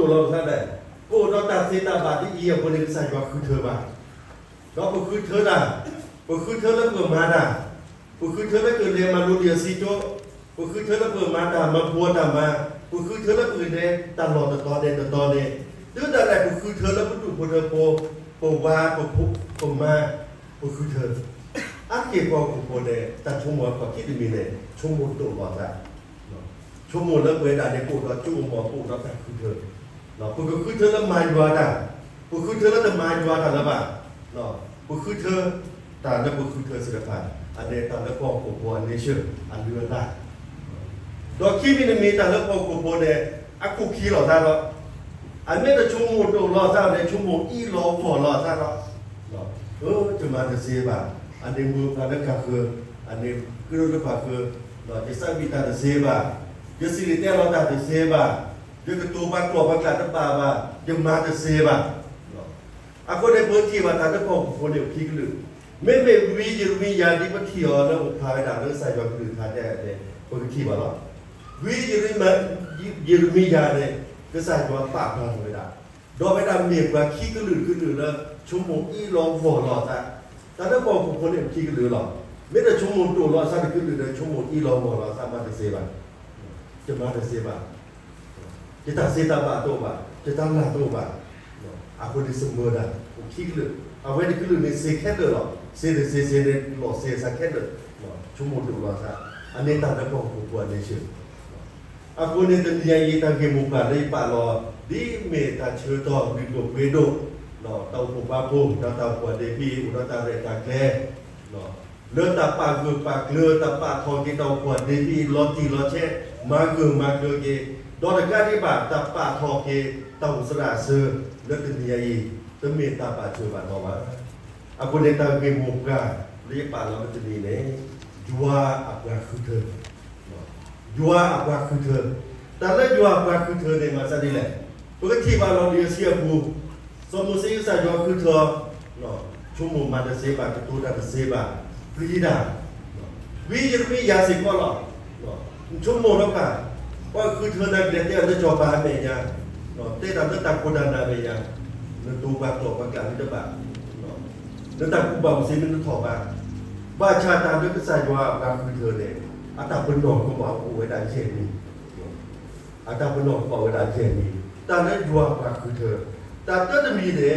လီၤသးဒၣ်, ပအိၣ်ဒီးတၢ်သ့တၢ်ဘၣ်ဒ်အံၤအဃိန့ၣ် ကစၢ်ယွၤဃုထၢဘၣ်, ဒီးပဃုထၢတၢ်, ပဃုထၢလၢပကမၤတၢ်, ပဃုထၢလၢကလဲၤမၤလိဒံးအစံကၠိ, ပဃုထၢလၢပကမၤတၢ်မၤဖိတၢ်မၤ, ပဃုထၢလၢပကလဲၤတၢ်လီၢ်တတီၤန့ၣ်တတီၤန့ၣ်, တုၤဒၣ်လဲာ်ပဃုထၢလၢပဒူၣ်ဖိထၢဖိ, ပဝၤပဖိ, ပမါ, ပဃုထၢ, အါတက့ၢ်ပှၤဟီၣ်ခိၣ်ဖိန့ၣ် တၢ်ဆိကမိၣ်အခီၣ်ထံးတမံၤန့ၣ် ဆိကမိၣ်ဒိၣ်လီၤသး ဆိကမိၣ်လၢပဝဲဒၣ်န့ၣ် ပအိၣ်ဒီးကၠိအမီၤ ပအိၣ်ဒီးတၢ်ဃုထၢ, ပကဃုထၢလၢမၤယွၤတၢ်, ပဃုထၢလၢတမၤယွၤတၢ်လၢၤဘၣ်, ပဃုထၢတၢ်လၢပဃုထၢသ့ၣ်တဖၣ်, အန့ၣ်တၢ်လၢပှၤဟီၣ်ခိၣ်ဖိအ nature အလုၢ်အလၢ်, ဒီးခံမံၤတမံၤတၢ်လၢပှၤဟီၣ်ခိၣ်ဖိန့ၣ် အခိၣ်ခံလီၤသးဒီး, အမ့ၢ်တဆိကမိၣ်ဒိၣ်လီၤသးန့ၣ် ဆိကမိၣ်အံၣ်လီၤဂီၢ်လီၤသးဒီး, ယမၤတသ့ဘၣ်, အန့ၣ်မုၢ်ပှၤလၢကဃၢၤ, အန့ၣ်ကရၢလၢပှၤဃၢၤ, ယသးဝံၣ်တၢ်တသ့ဘၣ်, ယစံၣ်တဲၤတဲလီၤတၢ်တသ့ဘၣ်, ယကတိၤပှၤကျိာ်ပှၤကျးတဘၣ်ဘၣ်, ယမၤတသ့ဘၣ်. အဃိန့ၣ် ပထံၣ်ဘၣ်တၢ်လၢပှၤဟီၣ်ခိၣ်ဖိန့ၣ်အိၣ်ခံကလုာ်, မ့မ့ၢ်ဝံယံးရမံယၤဒ်ပထံၣ်အီၤလၢအိၣ်ဖျါဝဲဒၣ်လၢကစၢ်ယွၤကလုၢ်ကထါ ပကထံၣ်ဘၣ်လီၤ. ဝံယံးရမံယၤန့ၣ် ကစၢ်ယွၤပာ်ဖျါထီၣ်ဝဲဒၣ်, ဒီးဝဲဒၣ်မ့ၢ်ပှၤခံကလုာ်တကလုာ်လၢ ဆိကမိၣ်အံၣ်လီၤဂီၢ်လီၤအသး, တၢ်လၢပှၤဟီၣ်ခိၣ်ဖိန့ၣ်အိၣ်ခံကလုာ်လီၤ. မ့ၢ်တဆိကမိၣ်ဒိၣ်လီၤသးတကလုာ်ဒီး ဆိကမိၣ်အံၣ်လီၤဂီၢ်လီၤအသး မၤတသ့ဘၣ်, ယမၤတသ့ဘၣ်, ယတၢ်သ့တၢ်ဘၣ်တအိၣ်ဘၣ်, ယတၢ်လၢ်တအိၣ်ဘၣ်, အဃိန့ၣ် စမၢဒၣ်အိၣ်ခံကလုာ်, အဝဲတကလုာ်န့ၣ်စ့ခဲလၢာ်လီၤ, စ့တစ့စ့န့ၣ် လီၤစ့အသးခဲလၢာ်, ဆိကမိၣ်ဒိၣ်လီၤသး, အန့ၣ်တၢ်လၢပှၤဟီၣ်ခိၣ်ဖိအ nature အဃိန့ၣ် တနံၤညါအံၤ တၢ်ဂ့ၢ်မိၢ်ပှၢ်လၢယပာ်လီၤ ဒ်မ့ၢ်တၢ်ဆၢကတီၢ်လုၢ်ဒိၣ်ပှ့ၤဒိၣ်, တၢ်အိၣ်ဖှိၣ်ဘါဖိ ဒီးတၢ်အိၣ်ဖှိၣ်အဒ့ဖံး အိၣ်ဒီးတၢ်ရဲၣ်တၢ်ကျဲၤ လၢတၢ်ပာ်ဂၢၢ်ပာ်ကျၢၤ တၢ်ပာ်ထီၣ်က့ၤတၢ်အိၣ်ဖှိၣ်အဒ့ဖံး လီၤတံၢ်လီၤဆဲး မၤဂၢၢ်မၤကျၢၤက့ၤ, ဒီးတကးဒံးဘၣ် တၢ်ပာ်ထီၣ်က့ၤတၢ်အိၣ်သရၣ်အစၢၤ လၢတနံၤညါအံၤ တမ့ၢ်တၢ်ဘၣ်ထွဲဘၣ်နီၣ်ဘၣ်. အဃိန့ၣ် တၢ်ဂ့ၢ်မိၢ်ပှၢ်လၢယပာ်လီၤလၢတနံၤန့ၣ် ယွၤအပှၤဃုထၢ ယွၤအပှၤဃုထၢ, တၢ်လၢယွၤအပှၤဃုထၢန့ၣ် မၤသးဒ်လဲၣ်, ပကထံၣ်ဘၣ်လီၤလံာ်အဆံအပူၤ, စီၤမိၤၡ့ကစၢ်ယွၤဃုထၢအီၤ, ဆိကမိၣ်မၤတသ့ဘၣ် ကတိၤတၢ်တသ့ဘၣ်, ပျံၤတၢ်, ဝံယံးရမံယၤစ့ၢ်ကီးလီၤ, နဆိကမိၣ်လီၤကၢ်, ပှၤဃုထၢနၤကလဲၤတဲအီၤလၢစီၤပၤအမဲာ်ညါ, တဲတၢ်လၢတၢ်ခိၣ်တၢ်နၢ်အမဲာ်ညါ, နတိၤပှၤကျိာ်ပှၤကျးမ့ၢ်တဘၣ်, နတၢ်ကူၣ်ဘၣ်ကူၣ်သ့မ့ၢ်တထီၣ်ဘၣ်, ဘၣ်ဆၣ်တၢ်လၢကစၢ်ယွၤအပှၤဃုထၢန့ၣ် အတၢ်ပနီၣ်ကဘၣ်အိၣ်ဝဲဒၣ်ယဲၢ်မံၤ, အတၢ်ပနီၣ်ကဘၣ်အိၣ်ဝဲဒၣ်ယဲၢ်မံၤ, တၢ်လၢယွၤအပှၤဃုထၢ, တၢ်တၢတမံၤန့ၣ်,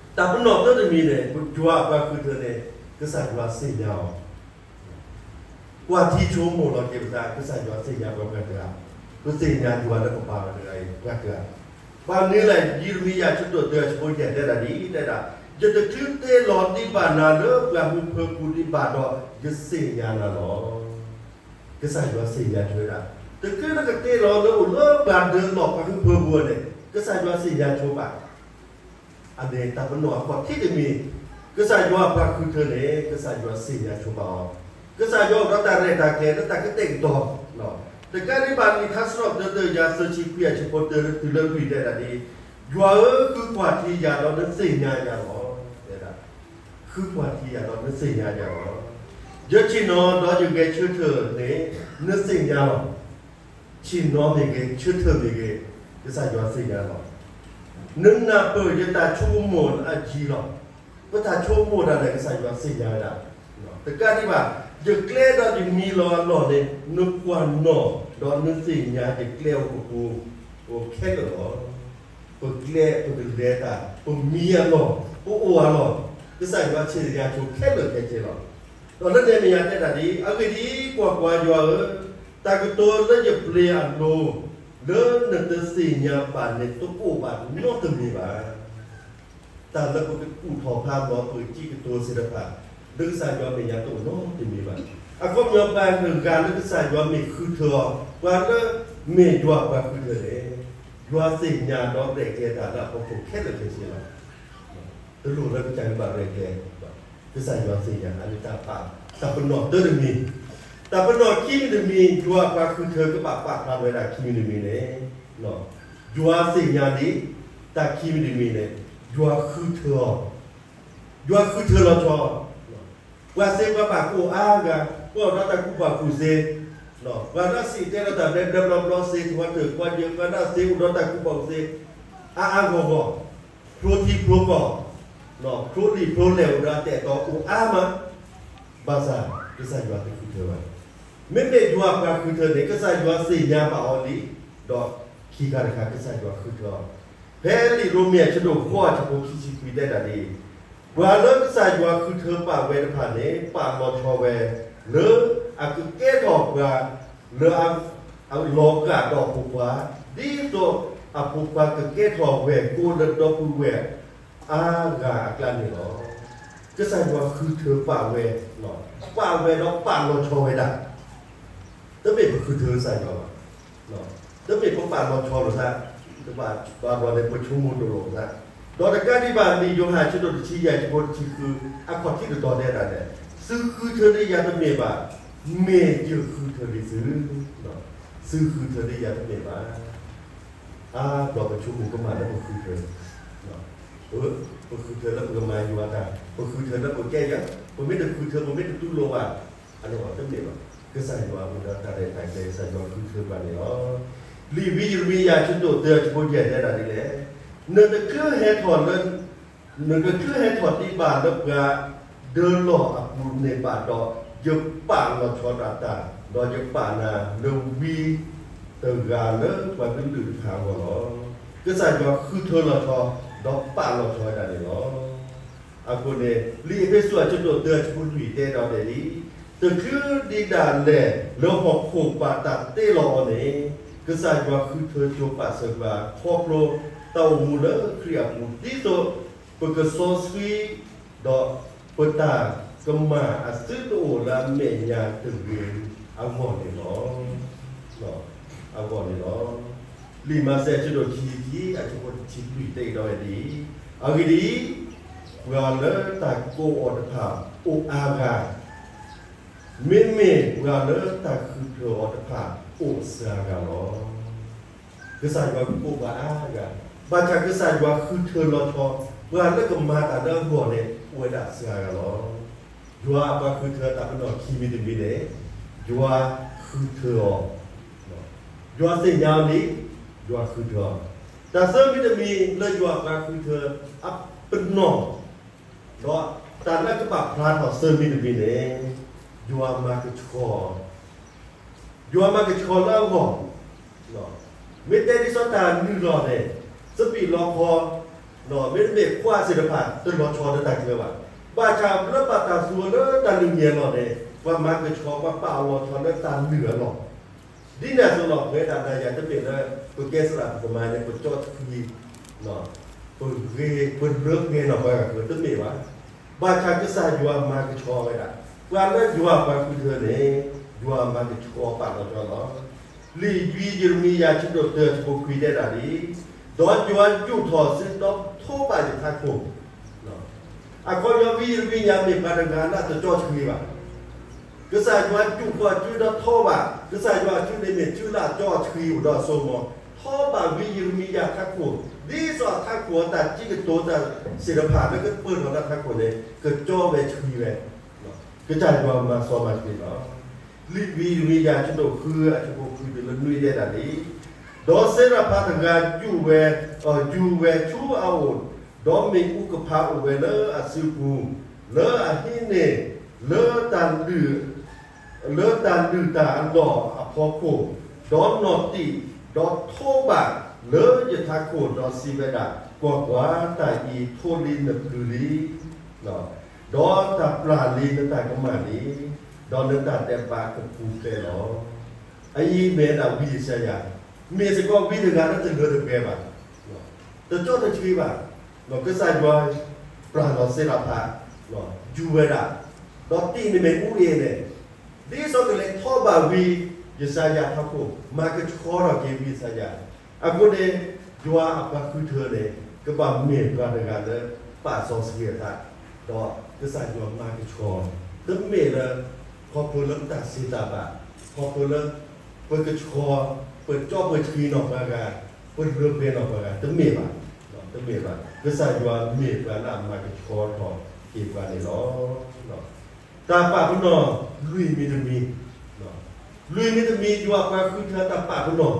တၢ်ပနီၣ်တၢတမံၤန့ၣ် ယွၤအပှၤဃုထၢန့ၣ် ကစၢ်ယွၤသ့ၣ်ညါအီၤ ကွၢ်ထံဆိကမိၣ်လီၤက့ၤပသး ကစၢ်ယွၤသ့ၣ်ညါပှၤဂၤတဂၤ, ပသ့ၣ်ညါယွၤလၢပပၢ်တဂၤအံၤ ပှၤတဂၤ, ဘၣ်မနုၤလဲၣ် ယံးရမံယၤဆၢဒိၣ်တၢအဆၢဖိယဲၢ်တဲဒၣ်ဒ်အံၤ, တဲဒၣ်, ယတချုးတ့လီၤဒံးဘၣ်နၤလၢပှၤဟၢဖၢပူၤဒံးဘၣ်ဒီး ယသ့ၣ်ညါနၤလီၤ. ကစၢ်ယွၤသ့ၣ်ညါဆိဝဲဒၣ်, တချုးလၢကတ့လီၤလၢအိၣ်လၢပှၤဒၢးလီၢ်ပှၤဟၢဖၢပူၤန့ၣ် ကစၢ်ယွၤသ့ၣ်ညါဆိဘၣ် အန့ၣ်တၢ်ပနီၣ်အခီၣ်ထံးတမံၤ, ကစၢ်ယွၤအပှၤဃုထၢန့ၣ် ကစၢ်ယွၤသ့ၣ်ညါဆိဘၣ်အီၤ, ကစၢ်ယွၤအိၣ်ဒီးတၢ်ရဲၣ်တၢ်ကျဲၤလၢတၢ်ကတဲာ်ကတီၤ, တကးဒံးဘၣ် လံာ်ထါစံးထီၣ်ပတြၢၤ တၢယၤသၢဆံခွံအဆၢဖိတၢတုၤလၢလွံၢ်တဲဒၣ်ဒ်အံၤ, ယွၤဧၢ, ဃုကွၢ်ထံယၤဒီးနသ့ၣ်ညါယၤလီၤ, တဲဒၣ်, ဃုကွၢ်ထံယၤဒီးနသ့ၣ်ညါယၤလီၤ. ယဆ့ၣ်နီၤဒီးယဂဲၤဆၢထၢၣ်န့ၣ် နသ့ၣ်ညါလီၤ. ဆ့ၣ်နီၤမ့ၢ်ဂ့ၤ, ဆၢထၢၣ်မ့ၢ်ဂ့ၤ, ကစၢ်ယွၤသ့ၣ်ညါလီၤ. နနၢ်ပၢၢ်ယတၢ်ဆိကမိၣ်လၢအယံၤလီၤ. ပတၢ်ဆိကမိၣ်ဒၣ်လဲာ် ကစၢ်ယွၤသ့ၣ်ညါဝဲဒၣ်, တကးဒံးဘၣ်, ယကျဲဒီးယမံၤလီၤအလီၢ်န့ၣ် နကွၢ်နီၣ်, ဒီးနသ့ၣ်ညါယကျဲအိၣ်ကပူၤ, အိၣ်ခဲလၢာ်လီၤ. ပကျဲပကလဲၤတၢ်, ပမံၤအလီၢ်, ပအိၣ်အလီၢ်, ကစၢ်ယွၤသ့ၣ်ညါဆိခဲလၢာ်ခဲဆ့လီၤ. ဒီးလၢန့ၣ်အမဲာ်ညါတဲဒၣ်ဒ်အံၤ, အဂ့ၢ်ဒ်အံၤ, ကွၢ်ကွၢ်, ယွၤဧၢ, တၢ်ကတိၤလၢယပျ့ၤအလိၤ, လၢနတသ့ၣ်ညါဘၣ်န့ၣ် တအိၣ်ဘၣ်နီတမံၤဘၣ်. တၢ်လၢပကကူၣ်ထီၣ်ဖးလီၤ ပကစံးကတိၤသ့ၣ်တဖၣ်, လၢကစၢ်ယွၤမဲာ်ညါတအိၣ်နီတမံၤဘၣ်. အခီပညီ ပှၤတဂၤလၢကစၢ်ယွၤမ့ၢ်ဃုထၢအီၤ, ပှၤလၢမ့ၢ်ယွၤအပှၤဃုထၢန့ၣ်, ယွၤသ့ၣ်ညါဒီးရဲၣ်ကျဲၤတၢ်လၢအဖီခိၣ်ခဲလၢာ်ခဲဆ့လီၤ. တလိၣ်လၢပကဘၣ်ရဲၣ်ကျဲၤ, ကစၢ်ယွၤသ့ၣ်ညါ, အန့ၣ်တၢ်ပာ်, တၢ်ပနီၣ်တၢတမံၤ, တၢ်ပနီၣ်ခံမံၤတမံၤ, ယွၤအပှၤဃုထၢကဘၣ်ပာ်ဖျါထီၣ်ဝဲဒၣ်ခံမံၤတမံၤန့ၣ်, ယွၤသ့ၣ်ညါဒံး, တၢ်ခံမံၤတမံၤန့ၣ်, ယွၤဃုထၢအီၤ, ယွၤဃုထၢလီၤဆီ, ပှၤသ့ပှၤဘၣ်ကအိၣ်အါဂၤ, ပှၤအိၣ်ဒီးတၢ်ကူၣ်ဘၣ်ကူၣ်သ့, ပှၤလၢအစံၣ်တဲၤတဲလီၤတၢ်ဒဲးဒဲးဘျီဘျီသ့, ထံၣ်ဝဲတၢ်ကွၢ်ယဲၢ်, ပှၤလၢအသ့အိၣ်ဒီးတၢ်ကူၣ်ဘၣ်ကူၣ်သ့, အါအါဂီၢ်ဂီၢ်, ဖျိထံဖျိကီၢ်, ဖျိလံာ်ဖျိလဲၢ်အိၣ်ဒီးအတဲာ်တီအိၣ်အါမး, ဘၣ်ဆၣ်ကစၢ်ယွၤတဃုထၢဘၣ်. မ့မ့ၢ်ယွၤပှၤဃုထၢန့ၣ် ကစၢ်ယွၤသ့ၣ်ညါဘၣ်အီၤလံ, ဒီးခံခါတခါကစၢ်ယွၤဃုထၢအီၤ. ဖဲလံာ်ရိမ့ၤအဆၢဒိၣ်ဃိးအဆၢဖိခံဆံခွံတဲဒၣ်ဒ်အံၤ, ပှၤလၢကစၢ်ယွၤဃုထၢပာ်ဝဲတဖၣ်န့ၣ် ပာ်လီၤဆီဝဲ လၢအကကဲထီၣ်ပှၤ လၢအလီၤဂာ်ဒီးအဖိခွါ, ဒ်သိးအဖိခွါကကဲထီၣ်ဝဲၢ်ကိလၢဒီပုၢ်ဝဲၢ်အါဂၤအကျါန့ၣ်လီၤ. ကစၢ်ယွၤဃုထၢပာ်ဝဲ, ပာ်ဝဲဒီးပာ်လီၤဆီဝဲဒၣ် တမ့ၢ်ပဃုထၢကစၢ်ယွၤဘၣ်. တမ့ၢ်ပပာ်လီၤဆီလိာ်သး, တဘၣ်ဘၣ်ဘျီန့ၣ် ပဆိကမိၣ်ဒိၣ်လိာ်သး, ဒီးတကးဒံးဘၣ် လံာ်ယိၤဟၣ်အဆၢဒိၣ်တဆံယဲၢ်အဆၢဖိတဆံဃု အခီၣ်ထံးတတီၤတဲဒၣ်လဲၣ်, သုဃုထၢဒံးယၤတမ့ၢ်ဘၣ်, မ့ၢ်ယဃုထၢဒံးသု, သုဃုထၢဒံးယၤတမ့ၢ်ဘၣ်. အါဘျီပဆိကမိၣ်ကမၣ်လၢပဃုထၢ, ပဃုထၢလၢပကမၤယွၤတၢ်, ပဃုထၢလၢပကဲယၤ, ပမ့ၢ်တဃုထၢ ပမ့ၢ်တတူၢ်လိာ်ဘၣ်, အန့ၣ်တမ့ၢ်ဘၣ်. ကစၢ်ယွၤအိၣ်ဒီးတၢ်ရဲၣ်တၢ်ကျဲၤ ကစၢ်ယွၤဃုထၢပှၤန့ၣ်လီၤ. လံာ်ဝံယံးရမံယၤအဆၢဒိၣ်တၢအဆၢဖိယဲၢ်တဲဒၣ်ဒ်လဲၣ်, နတချုးဟဲထီၣ်လၢ နတချုးဟဲထီၣ်ဒံးဘၣ်လၢပှၤဒၢလီၢ်အပူၤန့ၣ်ဘၣ်ဒီး, ယပာ်လီၤဆီဒၣ်တၢ်, ဒီးယပာ်နၤလၢဝံတဂၤလၢပှၤကလုာ်တဖၣ်အဂီၢ်လီၤ. ကစၢ်ယွၤဃုထၢလီၤဆီ, ဒီးပာ်လီၤဆီဝဲဒၣ်န့ၣ်လီၤ. အဃိန့ၣ် လံာ်အ့းဖ့းစူးအဆၢဒိၣ်တၢအဆၢဖိလွံၢ်တဲဒီးဒ်အံၤ, တချုးဒံးဒၣ်လဲာ်လၢဟီၣ်ခိၣ်ဘၣ်တၢ်တ့လီၤအီၤန့ၣ်, ကစၢ်ယွၤဃုထၢဆိပာ်စၢၤပှၤခီဖျိတၢ်အိၣ်မူလၢခရံာ်အပူၤ ဒ်သိးပကစီဆှံ ဒီးပတၢ်ကမၣ်အသုတအိၣ်လၢအမဲာ်ညါတဂ့ၤအဂီၢ်န့ၣ်လီၤ. အဂီၢ်န့ၣ်လီၤ. လံာ်မးသဲအဆၢဒိၣ်ခံဆံခံအဆၢဖိတဆံလွံၢ်တဲကဒီးဝဲဒ်အံၤ, အဂ့ၢ်ဒ်အံၤ, ပှၤလၢတၢ်ကိးအီၤတဖၣ်အိၣ်အါဂၤ, မ့မ့ၢ်ပှၤလၢတၢ်ဃုထၢအီၤတဖၣ်အိၣ်စှၤဂၤလီၤ. ကစၢ်ယွၤကကိးပှၤအါဂၤ, ဘၣ်ဆၣ်ကစၢ်ယွၤဃုထၢလီၤဆီ ပှၤလၢကမၤတၢ်လၢအဂီၢ်န့ၣ် အိၣ်ဝဲဒၣ်စှၤဂၤလီၤ. ယွၤအပှၤဃုထၢတၢ်ပနီၣ်ခံမံၤတမံၤန့ၣ်, ယွၤဃုထၢအီၤ, ယွၤသ့ၣ်ညါအီၤလံ, ယွၤဃုထၢအီၤ. တၢ်သၢမံၤတမံၤလၢယွၤအပှၤဃုထၢအပနီၣ် ဒီးတၢ်လၢကဘၣ်ဖျါထီၣ်သၢမံၤတမံၤန့ၣ်, ယွၤမၤကဆှီ, ယွၤမၤကဆှီလၢအဂီၢ်, မ့ၢ်တဲဒ်သိးတၢ်နုာ်လီၤန့ၣ်, စပံးလီခီ, မ့တမ့ၢ်ခွါသ့ၣ်တဖၣ် တလီၤဆီလၢတၢ်ချၢဘၣ်. ဘၣ်ဆၣ်လၢဘၣ်တၢ်သူအီၤလၢတၢ်လုၢ်မံအလီၢ်န့ၣ်, ပှၤမၤကဆှီ ပှၤပာ်အလီၤဆီလၢတၢ်လုၢ်အလီၢ် ဒ်န့ၣ်အသိးလီၤ. ပဝဲဒၣ်နၤယၤတမ့ၢ်လၢ ပကဲစရးပကမၤန့ၣ် ပကၠီဆှံ, ပဂ့ၤ ပလၢပှဲၤနီၢ်ပှၤဂၤ တမ့ၢ်ဘၣ်. ဘၣ်ဆၣ်ကစၢ်ယွၤမၤကဆှီဝဲဒၣ်, ပှၤလၢယွၤပှၤဃုထၢန့ၣ်, ယွၤမၤကဆှီပာ်လီၤဆီလီၤ. လံာ်ယံးရမံယၤအဆၢဒိၣ်တၢအဆၢဖိခွံတဲဒၣ်ဒ်အံၤ, ဒီးယွၤယူာ်ထီၣ်စုဒီးထိးဘၣ်ယထးခိၣ် အခီပညီ ဝံယံးရမံယၤမ့ၢ်ပှၤတဂၤလၢအတကၠီဆှံဘၣ်. ကစၢ်ယွၤယူာ်ထီၣ်စုဒီးထိးဘၣ်, ကစၢ်ယွၤအစုန့ၣ်မ့ၢ်စုလၢအကၠီအဆှံအိၣ်ဒီးအစိကမီၤ, ထိးဘၣ်ဝံယံးရမံယၤထးခိၣ်, ဒ်သိးအထးခိၣ်အတၢ်စံးကတိၤတၢ်သ့ၣ်တဖၣ်လၢကပၢၢ်ထီၣ်လၢထးခိၣ်န့ၣ် ကကၠီဝဲဆှံဝဲ ကစၢ်ယွၤမၤစီမၤဆှံလီၤ. လံာ်ဝံယံးရမံယၤအဆၢဒိၣ်ဃုအဆၢဖိဃုတုၤလၢနွံတဲဒၣ်ဒ်အံၤ, ဒီးစဲရဖးတဂၤယူာ်ဝဲ, ယူာ်ဝဲဆူအအိၣ်, ဒီးမ့ၣ်အူကဖးအိၣ်ဝဲလၢအစုပူၤ, လၢအဟံးန့ၢ်, လၢတၢ်လုၢ် လၢတၢ်လုၢ်တၢ်အလီၢ်အဖီခိၣ်, ဒီးနီၣ်တံၢ်, ဒီးထိးဘၣ်လၢယထးခိၣ်, ဒီးစံးဝဲဒၣ်, ကွၢ်ကွၢ်, တၢ်အံၤထိးလံနပျုၤလံ, ဒီးတၢ်ပျၢ်လံနတၢ်ကမၣ်လံ, ဒီးနတၢ်ဒဲးဘးကပူၤဖျဲးလီၤ. အအံၤမ့ၢ်ဝဲဒၣ်ဝံယၡါယၤ, မ့ၢ်စ့ၢ်ကီးဝံတဂၤလၢတလၢတပှဲၤဘၣ်. တကၠီတဆှံဘၣ်. ကစၢ်ယွၤပျၢ်လီၤစဲရဖး, ယူၤဝဲဒၣ်, ဒီးတံၢ်န့ၣ်မ့ၢ်အူအ့ၣ်န့ၣ်, ဒ်သိးကလဲၤထီၣ်ဘၣ်ဝံယၡါယၤထးခိၣ်, မၤကဆှီထီၣ်က့ၤဝံယၡါယၤ. အဃိန့ၣ် ယွၤအပှၤဃုထၢန့ၣ် ကဘၣ်မ့ၢ်ပှၤတဂၤလၢ ပာ်စီဆှံအသး, ဒီးကစၢ်ယွၤမၤကဆှီ, တမ့ၢ်လၢ ခီဖျိလၢပတၢ်သ့တၢ်ဘၣ်, ခီဖျိလၢ ပကဆှီ, ပကၠီပဆှံနီၢ်ပှၤဂၤ, ပလၢပှဲၤနီၢ်ပှၤဂၤ, တမ့ၢ်ဘၣ်, တမ့ၢ်ဘၣ်. ကစၢ်ယွၤမ့ၢ်ပှၤလၢအမၤကဆှီထီၣ်က့ၤပှၤန့ၣ်လီၤ. တၢ်ပာ်ပနီၣ်လွံၢ်မံၤတမံၤ, လွံၢ်မံၤတမံၤ ယွၤပှၤဃုထၢတၢ်ပာ်ပနီၣ်,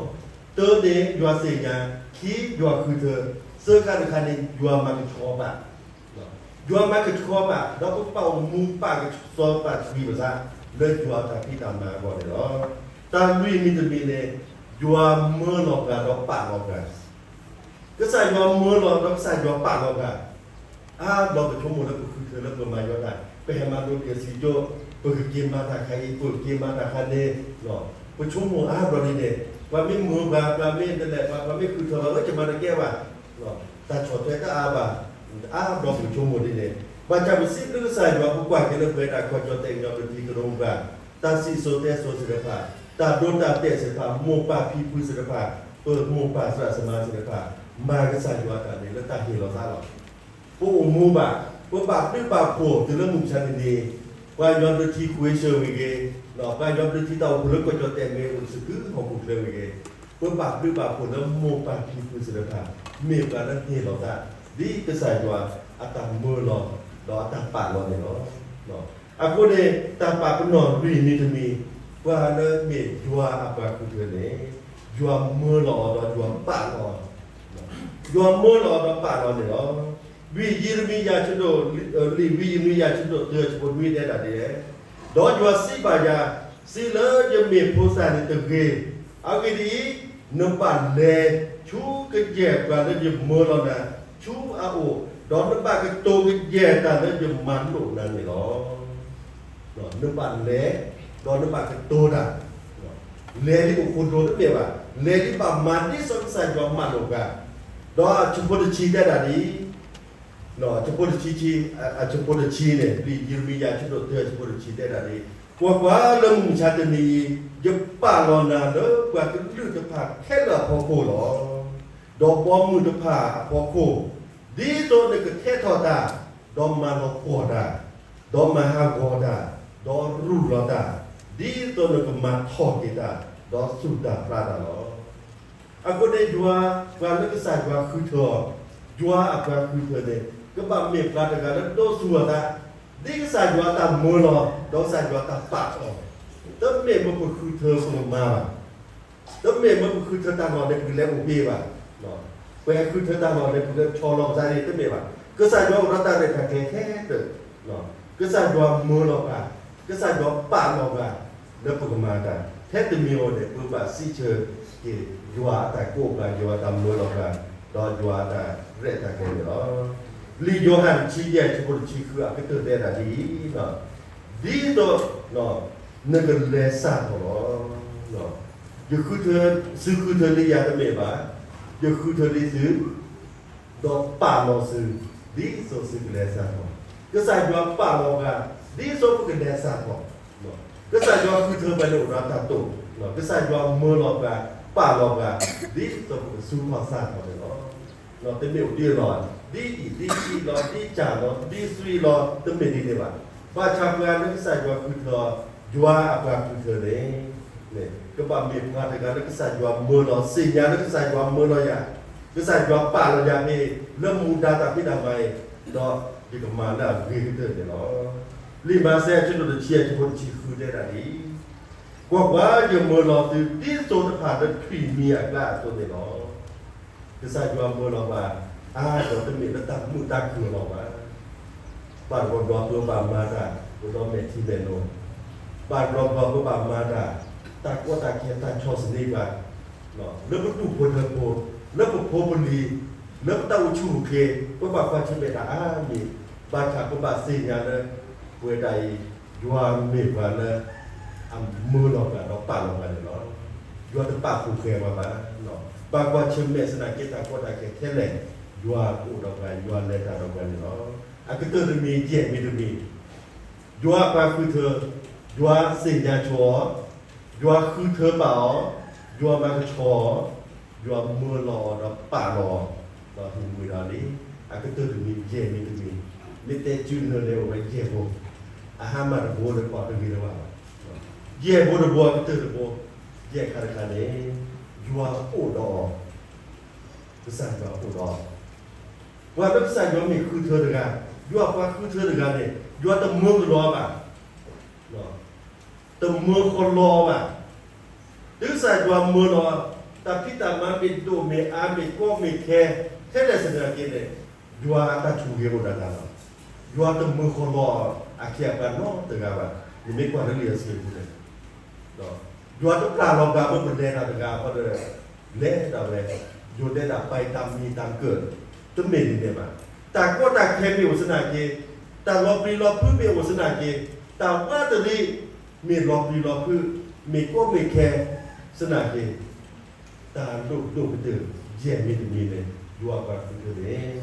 တၢန့ၣ်ယွၤသ့ၣ်ညါ, ခံယွၤဃုထၢ, သၢခါတခါန့ၣ် ယွၤမၤကဆှီပာ်, ယွၤမၤကဆှီပာ် ဒီးပကဘၣ်အိၣ်မူပာ်ကဆှီပာ်ဆှံပသး လၢယွၤတၢ်ဖံးတၢ်မၤအဂီၢ်န့ၣ်လီၤ. တၢ်လွံၢ်မံၤတမံၤန့ၣ် ယွၤမၢလီၤပှၤဒီးပာ်လီၤပှၤ ကစၢ်ယွၤမၢလီၤဒီးကစၢ်ယွၤပာ်လီၤပှၤ, အါဘျီပဆိကမိၣ်လၢပဃုထၢလၢပမၤယွၤတၢ်, ပဟဲမၤလိတ့ၢ်အစံၣ်ကၠိ, ပကက့ၤမၤတၢ်ခါအံၤ ပက့ၤမၤတၢ်ခါန့ၣ်, ပဆိကမိၣ်အါဘျီဒ်န့ၣ်, ပှၤမ့ၢ်မၢပှၤ ပှၤမ့ၢ်တလဲၤပှၤ ပှၤမ့ၢ်ဃုထၢပှၤ အၢ ယမၤတကဲဘၣ်, တၢ်ဆီၣ်ထွဲတအါဘၣ်, အါဘျီပဆိကမိၣ်ဒ်န့ၣ်, ဘၣ်ဆၣ်ပစံးဘျုးကစၢ်ယွၤ ပကွၢ်က့ၤလၢပဝဲဒၣ်ခီကၠီတဲာ်ကညီပထံကရူၢ်ပှၤ, တၢ်စံၣ်စိၤတဲစိၤသ့ၣ်တဖၣ်, တၢ်ဒိတၢ်တဲာ်သ့ၣ်တဖၣ်, မိၢ်ပၢ်ဖံဖုသ့ၣ်တဖၣ်, ပမိၢ်ပၢ်သရၣ်သမါသ့ၣ်တဖၣ်, မၤကစၢ်ယွၤတၢ်န့ၣ်လၢတၢ်ဟ့ၣ်လီၤသးလီၤ. ပအိၣ်မူဘၣ်, ပဘၣ်ဘျုးဘၣ်ဖှိၣ်တုၤလၢမုၢ်မဆါတနံၤ, ပှၤယွၤဘျုးထံခွ့ဆၢဝံၤဂ့ၤ, ပှၤယွၤဘျုးထံတၢ်အိၣ်ဖှိၣ်လၢကီၢ်ကၠီၣ်တဲာ်မ့ၢ်အိၣ်သကုၤဟီၣ်ခိၣ်ချၢဝံၤဂ့ၤ, ပဘၣ်ဘျုးဘၣ်ဖှိၣ်လၢမိၢ်ပၢ်ဖံဖုသ့ၣ်တဖၣ်, မ့ၢ်ပှၤလၢဟ့ၣ်လီၤသး, ဒ်ကစၢ်ယွၤအတၢ်မၢလီၤ, ဒီးအတၢ်ပာ်လီၤန့ၣ်လီၤ. အဃိန့ၣ် တၢ်ပာ်ပနီၣ်လွံၢ်မံၤတမံၤ, ပှၤလၢမ့ၢ်ယွၤအပှၤဃုထၢန့ၣ်, ယွၤမၢလီၤအီၤဒီးယွၤပာ်လီၤအီၤ, ယွၤမၢလီၤအီၤဒီးပာ်လီၤန့ၣ်လီၤ. ဝံယံးရမံယၤဆၢဒိၣ်, လံာ်ဝံယံးရမံယၤဆၢဒိၣ်တၢဆၢဖိနွံတဲဒၣ်ဒ်လဲၣ်, ဒီးယွၤစံးဘၣ်ယၤ, စံးလၢယမ့ၢ်ဖိသၣ်န့ၣ်တဂ့ၤ, အဂ့ၢ်ဒ်အံၤ, နဘၣ်လဲၤဆူကယဲၢ်ပှၤလၢယမၢလီၤနၤဆူအအိၣ်, ဒီးနဘၣ်ကတိၤကယဲၢ်တၢ်လၢယမၤလိာ်နၤန့ၣ်လီၤ. နဘၣ်လဲၤ, ဒီးနဘၣ်ကတိၤတၢ်, လဲၤလံအိၣ်ဃိဒိတမ့ၢ်ဘၣ်, လဲၤလံဘၣ်မၤဒ်သိးကစၢ်ယွၤမၢလိာ်ပှၤ, ဒီးအဆၢဖိတဆံတဲဒၣ်ဒ်အံၤ, အဆၢဖိတဆံ, အဆၢဖိတဆံန့ၣ် လံာ်ယံးရမံယၤဆၢဒိၣ်တၢဆၢဖိတဆံတဲဒၣ်ဒ်အံၤ, ကွၢ်ကွၢ်လၢမုၢ်မဆါတနံၤအံၤ, ယပာ်လီၤနၤလၢပှၤကလုာ်တဖၣ်ခဲလၢာ်အဖီခိၣ်လီၤ. ဒီးဘီမုၢ်တဖၣ်အဖီခိၣ်, ဒ်သိးနကထဲးထီၣ်တၢ်, ဒီးမၤလီၤပှီၢ်တၢ်, ဒီးမၤဟးဂီၤတၢ်, ဒီးရူၢ်လီၤတၢ်, ဒ်သိးနကမၤထီၣ်က့ၤတၢ်, ဒီးသူၣ်တၢ်ဖျးတၢ်လီၤ. အဃိန့ၣ်ယွၤ, ပှၤလၢကစၢ်ယွၤဃုထၢအီၤ, ယွၤအပှၤဃုထၢန့ၣ် ကဘၣ်မ့ၢ်ပှၤတဂၤလၢဒိးသူၣ်အသး, ဒ်ကစၢ်ယွၤတၢ်မၢလီၤ, ဒီးကစၢ်ယွၤတၢ်ပာ်အီၤ, တမ့ၢ်မ့ၢ်ပဃုထၢပကမၤဘၣ် တမ့ၢ်မ့ၢ်ပဃုထၢတၢ်လီၢ်န့ၣ် ပကလဲၤအိၣ်ဘ့ၣ်ဘၣ်, ပဃုထၢတၢ်လီၢ်န့ၣ် ပကဆီၣ်လီၤပသးန့ၣ် တမ့ၢ်ဘၣ်. ကစၢ်ယွၤအိၣ်ဒီးတၢ်ရဲၣ်တၢ်ကျဲၤခဲလၢာ်, ကစၢ်ယွၤမၢလီၤပှၤ, ကစၢ်ယွၤပာ်လီၤပှၤ, လၢပကမၤတၢ်, ထဲတမံၤအံၤန့ၣ် ပဘၣ်စံးဆၢက့ၤ ယွၤအတၢ်ကိးပှၤ ယွၤအတၢ်မၢလီၤပှၤ, ဒီးယွၤအတၢ်ရဲၣ်တၢ်ကျဲၤန့ၣ်လီၤ. လံာ်ယိၤဟၣ်တဆံယဲၢ်ဆၢဖိတဆံဃုအကတၢၢ်တဲဒၣ်ဒ်အံၤ, ဒ်သိး နကလဲၤစၢ်ထီၣ်လီၤ. ယဃုထၢ, သုဃုထၢဒ်ယၤတမ့ၢ်ဘၣ်, ယဃုထၢဒ်သု, ဒီးပာ်လီၤသု, ဒ်သိးသုကလဲၤစၢ်ထီၣ်, ကစၢ်ယွၤပာ်လီၤပှၤ, ဒ်သိးပကလဲၤစၢ်ထီၣ်, ကစၢ်ယွၤဃုထၢပှၤန့ၣ်အိၣ်ဒီးတၢ်တိာ်, ကစၢ်ယွၤမၢလီၤပှၤ, ပာ်လီၤပှၤ, ဒ်သိးပကသူၣ်ထီၣ်စၢ်ထီၣ်န့ၣ်လီၤ. တမ့ၢ်အိၣ်ဒ်အလီၢ်, ဒ်အံၤဒ်ဆံးလီၤ, ဒ်စၢ်လီၤ, ဒ်သွံလီၤ, တမ့ၢ်ဒ်န့ၣ်ဘၣ်. ဘၣ်ဆၣ်ပှၤလၢကစၢ်ယွၤဃုထၢ, ယွၤအပှၤဃုထၢန့ၣ်, ကဘၣ်မ့ၢ်ပှၤတဂၤလၢကစၢ်ယွၤမၢလီၤ, သ့ၣ်ညါလၢကစၢ်ယွၤမၢလီၤယၤ, ကစၢ်ယွၤပာ်လီၤယၤန့ၣ် လၢမူဒါတၢ်ဖံးတၢ်မၤအံၤ, ဒီးယကမၤလၢအဂ့ၤကတၢၢ်န့ၣ်လီၤ. လံာ်မးသဲအဆၢဒိၣ်တဆံအဆၢဖိတဆံဃုတဲဒၣ်ဒ်အံၤ, ကွၢ်ကွၢ်, ယမၢလီၤသုဒ်သိးတဖၣ်လၢထွံၣ်မံၤအကျါအသိးန့ၣ်လီၤ. ကစၢ်ယွၤမၢလီၤပှၤ, အါဒီးတမ့ၢ်လၢတၢ်မုာ်တၢ်ခုၣ်လီၤဘၣ်. ဘၣ်တဘျီဘျီပဘၣ်မၤတၢ်, ပဒီးမဲာ်ထံမဲာ်နိ, ဘၣ်တဘျီဘျီပဘၣ်မၤတၢ်, တၢ်ကီတၢ်ခဲတၢ်ဆီၣ်သနံးပှၤ, လၢပဒူၣ်ဖိထၢဖိ, လၢပဖိပလံၤ, လၢပတၢ်အိၣ်ဆူၣ်အိၣ်ချ့, ပဘၣ်ကွၢ်ဆၢၣ်မဲာ်တၢ်အါမံၤ, ဘၣ်ဆၣ်ပဘၣ်သ့ၣ်ညါလၢ ပဝဲဒၣ်အံၤ, ယွၤမ့ၢ်ပှၤလၢ အမၢလီၤပှၤဒီးပာ်လီၤပှၤန့ၣ်လီၤ. ယွၤတပာ်ဃုာ်ဃဲၤပှၤဘၣ်. ဘၣ်ကွၢ်ဆၢၣ်မဲာ်သနာ်က့တၢ်ကီတၢ်ခဲခဲလၢာ်, ယွၤကအိၣ်ဒီးပှၤ, ယွၤလဲၤတၢ်ဒီးပှၤန့ၣ်လီၤ. အကတၢၢ်တမံၤ, ယဲၢ်မံၤတမံၤ, ယွၤအပှၤဃုထၢ, ယွၤသ့ၣ်ညါဆိအီၤ, ယွၤဃုထၢပာ်အီၤ, ယွၤမၤကဆှီအီၤ, ယွၤမၢလီၤအီၤဒီးပာ်လီၤအီၤ, ဒီးဟ့ၣ်မူဒီးလံ. အကတၢၢ်တမံၤ, ယဲၢ်မံၤတမံၤ, မ့ၢ်တဲစုနၢၤန့ၣ်အိၣ်ဝဲယဲၢ်ဘိ, အဟါမၢ်တဘိဒီး ပှၤတဂ့ၤတဝါဘၣ်. ယဲၢ်ဘိတဘိအကတၢၢ်တဘိ, ယဲၢ်ခါတခါန့ၣ်, ယွၤအိၣ်ဒီးအီၤ, ကစၢ်ယွၤအိၣ်ဒီးအီၤ. ပှၤလၢကစၢ်ယွၤမ့ၢ်ဃုထၢတဂၤ, ယွၤပှၤဃုထၢတဂၤန့ၣ်, ယွၤတမၢကလီဘၣ်, တမၢဃီလီဘၣ်. တုၤကစၢ်ယွၤမၢလီၤ, တၢ်ဖံးတၢ်မၤမ့ၢ်ဒိၣ်မ့ၢ်အါမ့ၢ်ကီမ့ၢ်ခဲ ထဲလဲၣ်သနာ်က့န့ၣ်, ယွၤအတၢ်ဆိၣ်ဂ့ၤအိၣ်ဒီးတၢ်လီၤ. ယွၤတမၢဃီလီၤအခ့အပှၤနီတဂၤဘၣ်. နမ့ၢ်ကွၢ်လၢလံာ်စီဆှံပူၤန့ၣ်, ယွၤတပျၢ်လီၤပှၤမ့ၢ်ပလဲၤတၢ်တဂၤဃီဒီး, လဲၤဒၣ်ဝဲ, ယိၤဒဲဒၣ်ပာ်တၢ်မံၤတၢ်ကၢၣ်, တမ့ၢ်ဒ်န့ၣ်ဘၣ်. တၢ်ကီတၢ်ခဲမ့ၢ်အိၣ်သနာ်က့, တၢ်လီၤပျံၤလီၤဖုးမ့ၢ်အိၣ်သနာ်က့, တၢ်ဝးတရံးမ့ၢ်လီၤပျံၤလီၤဖုး, မ့ၢ်ကီမ့ၢ်ခဲသနာ်က့ တၢ်ဒိၣ်ဒိၣ်ကတၢၢ် ယဲၢ်မံၤတမံၤန့ၣ် ယွၤအပှၤဃုထၢန့ၣ်,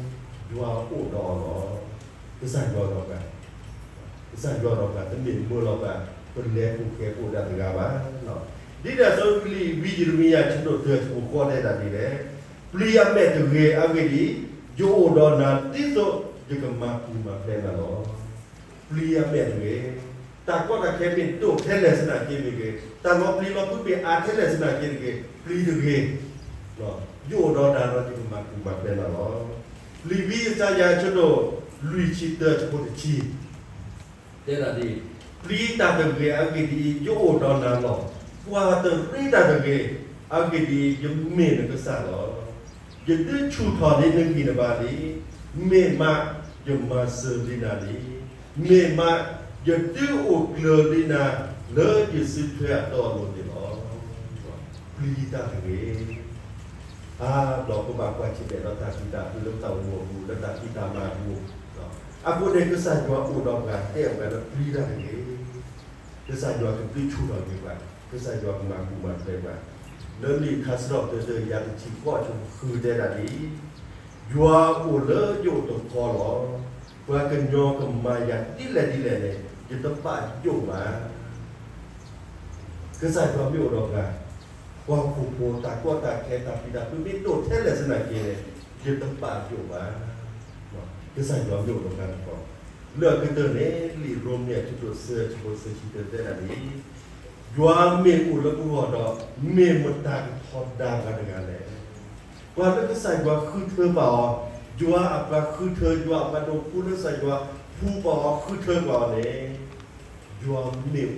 ယွၤအိၣ်ဒီးအီၤလီၤ. ကစၢ်ယွၤဒီးပှၤ, ကစၢ်ယွၤဒီးပှၤ တမ့ၢ်မၢလီၤပှၤ ပလဲၤပူၤဃဲၤပူၤဒၣ်တဂၤဘၣ်. ဒ်န့ၣ်အသိး လံာ်ဝံယံးရမံယၤ ဆၢဒိၣ်တၢ ဆၢဖိဃိးတဲဒၣ်ဒ်လဲၣ်, ပျံၤအမဲာ်တဂ့ၤ, အဂ့ၢ်ဒ်အံၤ, ယအိၣ်ဒီးနၤ ဒ်သိးယကမၤပူၤမၤဖျဲးနၤလီၤ. ပျံၤအမဲာ်တဂ့ၤ, တၢ်ကီတၢ်ခဲမ့ၢ်ဒိၣ်ထဲလဲၣ်သနာ်က့မ့ၢ်ဂ့ၤ, တၢ်လီၤပျံၤလီၤဖုးမ့ၢ်အါထဲလဲၣ်သနာ်က့တဂ့ၤ, ပျံၤတဂ့ၤ, ယအိၣ်ဒီးနၤဒီးယကမၤပူၤမၤဖျဲးနၤလီၤ. လံာ်ဝံယၡါယၤ ဆၢဒိၣ်လွံၢ်ဆံတၢ ဆၢဖိတဆံ တဲဒၣ်ဒ်အံၤ, ပျံၤတၢ်တဂ့ၤ, အဂ့ၢ်ဒ်အံၤ, ယအိၣ်ဒီးနၤလီၤ. ကွၢ်တရ့တၢ်တဂ့ၤ, အဂ့ၢ်ဒ်အံၤ, ယမ့ၢ်နကစၢ်လီၤ. ယဒုးဆူၣ်ထီၣ်လံနဂံၢ်နဘါလံ, မ့ၢ်မးယမၤစၢၤလံနၤလံ, မ့ၢ်မးယဒုးအိၣ်ကျၢၤလံနၤ လၢယစုထွဲအတီအလိၤန့ၣ်လီၤ. ပျံၤတၢ်တဂ့ၤ. အါဘျီပဘၣ်ကွၢ်ဆၢၣ်မဲာ်ဒီးတၢ်ဖံးတၢ်မၤလၢပတၢ်အိၣ်မူအပူၤ, လၢတၢ်ဖံးတၢ်မၤအပူၤ, အဃိန့ၣ် ကစၢ်ယွၤအိၣ်ဒီးပှၤ တဲအီၤပှၤလၢပျံၤတၢ်တဂ့ၤ. ကစၢ်ယွၤကဒုးဆူၣ်ထီၣ်က့ၤပှၤ, ကစၢ်ယွၤကမၤပူၤမၤဖျဲးပှၤ. လၢလံာ်ထါစံးထီၣ်ပတြၢၤတၢ ယၤတဆံဃိး ဆၢဖိဃု တဲဒၣ်ဒ်အံၤ, ယွၤအိၣ်လၢယအိၣ်တခီလီၤ. ပှၤကညီကမၤယၤဒ်လဲၣ်ဒ်လဲၣ်န့ၣ် ယတပာ်ယိၣ်ဘၣ်. ကစၢ်ယွၤမ့ၢ်အိၣ်ဒီးပှၤ, ပှၤဟီၣ်ခိၣ်ဖိတၢ်ကီတၢ်ခဲတၢ်ဖံးတၢ်မၤမ့ၢ်ဒိၣ်ထဲလဲၣ်သနာ်က့န့ၣ် ယတပာ်ယိၣ်ဘၣ်. ကစၢ်ယွၤမ့ၢ်အိၣ်ဒီးပှၤတခီ, လၢအကတၢၢ်န့ၣ် လံာ်ရိမ့ၤ အဆၢဒိၣ်သၢ ဆၢဖိသၢဆံတၢ တဲဒၣ်ဒ်အံၤ, ယွၤမ့ၢ်အိၣ်လၢပဂီၢ်ဒီး မ့ၢ်မတၤကထီဒါပှၤတဂၤလဲၣ်. ပှၤလၢကစၢ်ယွၤဃုထၢဘၣ်အီၤ, ယွၤအပှၤဃုထၢ, ယွၤအပှၤဒိးဖှူလၢကစၢ်ယွၤဖှူဘၣ်အီၤ ဃုထၢဘၣ်အီၤန့ၣ်, ယွၤမ့ၢ်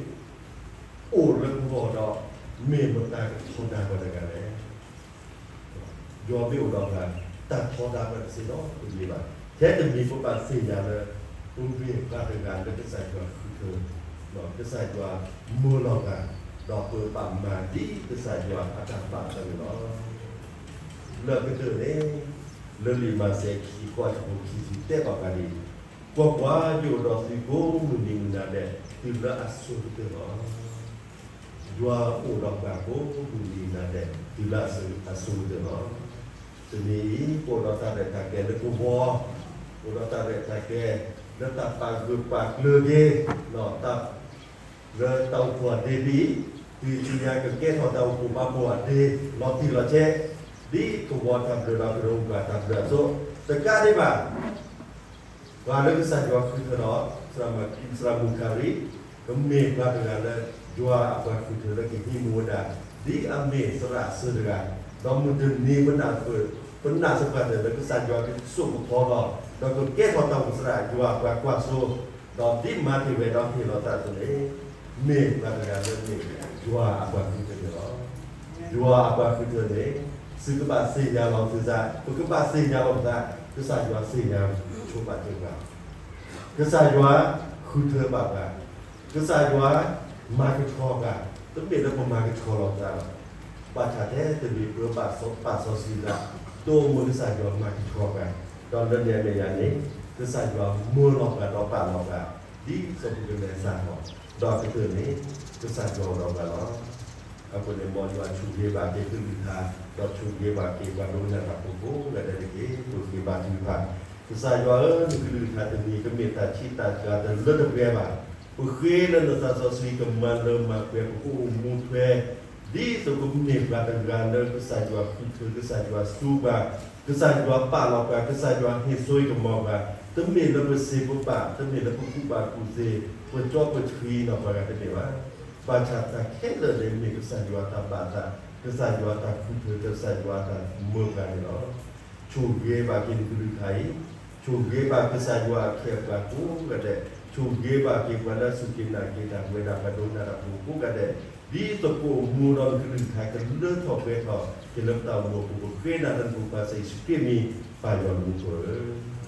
အိၣ်လၢပဂီၢ်ဒီး မ့ၢ်မတၤကထီဒါပှၤတဂၤလဲၣ်. ယွၤမ့ၢ်အိၣ်ဒီးပှၤ, တၢ်ထီဒါပှၤတသ့ဒီးတမံၤဘၣ်. ထဲတမံၤပဘၣ်သ့ၣ်ညါလၢ ပမ့ၢ်ပှၤတဂၤလၢကစၢ်ယွၤဃုထၢ, ကစၢ်ယွၤမၢလီၤပှၤ, ဒီးပဘၣ်မၤဒ်ကစၢ်ယွၤအတၢ်ဘၣ်အသးန့ၣ်လီၤ. လၢအကတၢၢ်န့ၣ်, လၢလံာ်မးသဲ ခံဆံဃိး ဆၢဖိခံဆံ တဲဘၣ်ပှၤဒ်အံၤ, ကွၢ်ကွၢ်, ယအိၣ်ဒီးသုကိးမုၢ်နံၤမုၢ်နၤဒဲး တုၤလၢအစိၤကတၢၢ်လီၤ. ယွၤအိၣ်ဒီးပှၤကိးမုၢ်နံၤမုၢ်နၤဒဲး တုၤလၢအစိၤကတၢၢ်လီၤ. တနံၤအံၤ ပအိၣ်ဒီးတၢ်ရဲၣ်တၢ်ကျဲၤလၢကဝီၤ, အိၣ်ဒီးတၢ်ရဲၣ်တၢ်ကျဲၤ လၢတၢ်ပာ်ဂၢၢ်ပာ်ကျၢၤက့ၤ လၢတၢ်အိၣ်ဖှိၣ်အဒ့ဒ်အံၤ, တုၤဆူညါကကဲထီၣ်တၢ်အိၣ်ဖှိၣ်ဘါဖှိၣ်အဒ့ လီၤတံၢ်လီၤဆဲး, ဒ်ကဝီၤတၢ်ဘျၢဒီးကရၢပှၤတၢ်ဘျၢအသိး, တကးဒံးဘၣ် ပှၤလၢကစၢ်ယွၤဃုထၢဒီး သရၣ်မုၣ်ခၤရံး ကမ့ၢ်ပှၤတဂၤလၢ ယွၤအပှၤဃုထၢလၢကဟံးမူဒါ ဒ်အမ့ၢ်သရၣ်အဆၢတဂၤ, ဒီးမုၢ်တနံၤ ပနၢ်စ့ၢ်ကီးလၢကစၢ်ယွၤကစိာ်ကဖီလီၤ, ဒီးကကဲထီၣ်တၢ်အိၣ်ဖှိၣ်သရၣ် ယွၤအပှၤကွၢ်စိ, ဒီးဒ်မၤတ့ၢ်ဝဲဒီးဟ့ၣ်လီၤသးအသိးန့ၣ်, မ့ၢ်ပှၤတဂၤလၢမ့ၢ်ယွၤအပှၤဃုထၢန့ၣ်လီၤ. ယွၤအပှၤဃုထၢန့ၣ် သုကဘၣ်သ့ၣ်ညါလီၤသုသး, ပကဘၣ်သ့ၣ်ညါလီၤပသး, ကစၢ်ယွၤသ့ၣ်ညါဆိပာ်စၢၤပှၤ, ကစၢ်ယွၤဃုထၢဘၣ်ပှၤ, ကစၢ်ယွၤမၤကဆှီပှၤ, တမ့ၢ်လၢပမၤကဆှီလီၤပသးဘၣ်. ဘၣ်ဆၣ်ထဲတမံၤပဘၣ်ပာ်စီဆှံသး, ဒ်မ့ၢ်ကစၢ်ယွၤမၤကဆှီပှၤ, ဒီးလၢန့ၣ်အမဲာ်ညါန့ၣ် ကစၢ်ယွၤမၢလီၤပှၤဒီးပာ်လီၤပှၤ, ဒ်သိးပကလဲၤစၢ်ထီၣ်, ဒီးကတၢၢ်န့ၣ် ကစၢ်ယွၤအိၣ်ဒီးပှၤလီၤ. အဃိန့ၣ် မ်ယွၤဆိၣ်ဂ့ၤဘၣ်က့ၤကလုၢ်ကထါ, ဒီးဆိၣ်ဂ့ၤဘၣ်က့ၤပှၤဒိကနၣ်တၢ်ဖိကိးဂၤဒဲးတက့ၢ်. ပဃ့ဘါထုကဖၣ်, ကစၢ်ယွၤဧၢ, နကလုၢ်ကထါတနံၤ ကမ့ၢ်တၢ်ဆံးတၢ်စှၤတလၢတပှဲၤဘၣ်. ပဃ့လၢနသးစီဆှံကမၤလၢမၤပှဲၤပကအိၣ်မူထွဲ, ဒ်သိးပမ့ၢ်ပှၤတဂၤလၢကစၢ်ယွၤဃုထၢ, ကစၢ်ယွၤစူးပှၤ, ကစၢ်ယွၤပာ်လီၤပှၤ, ကစၢ်ယွၤဟ့ၣ်စိဟ့ၣ်ကမီၤပှၤ, တမ့ၢ်လၢပစံးပဘၣ်, တမ့ၢ်လၢပကူၣ်ဘၣ်ကူၣ်သ့, ပကၠီပထံနီၤပှၤဂၤတမ့ၢ်ဘၣ်. ဘၣ်ဆၣ်တၢ်ခဲလၢာ်န့ၣ်မ့ၢ်ကစၢ်ယွၤတၢ်ဘၣ်သး, ကစၢ်ယွၤတၢ်ဃုထၢ, ကစၢ်ယွၤတၢ်မၢပှၤန့ၣ်လီၤ. ဆိၣ်ဂ့ၤဘၣ်က့ၤနကလုၢ်ကထါအံၤ, ဆိၣ်ဂ့ၤဘၣ်ကစၢ်ယွၤအခ့အပှၤကိးဂၤဒဲး, ဆိၣ်ဂ့ၤဘၣ်က့ၤပှၤလၢအစူၢ်က့ၤနာ်က့ၤတၢ် ပဝဲဒၣ်ပှၤဒိကနၣ်တၢ်ဖိကိးဂၤဒဲး, ဒ်သိးပအိၣ်မူဒီးကလုၢ်ကထါကလၢထီၣ်ပှဲၤထီၣ်က့ၤလၢပတၢ်အိၣ်မူအပူၤ, ပဃ့နၤလၢနဖိခွါကစၢ်ယ့ၣ်ၡူးခရံာ်အမံၤ, ပၢ်ယွၤလၢမူခိၣ်ဧၢ.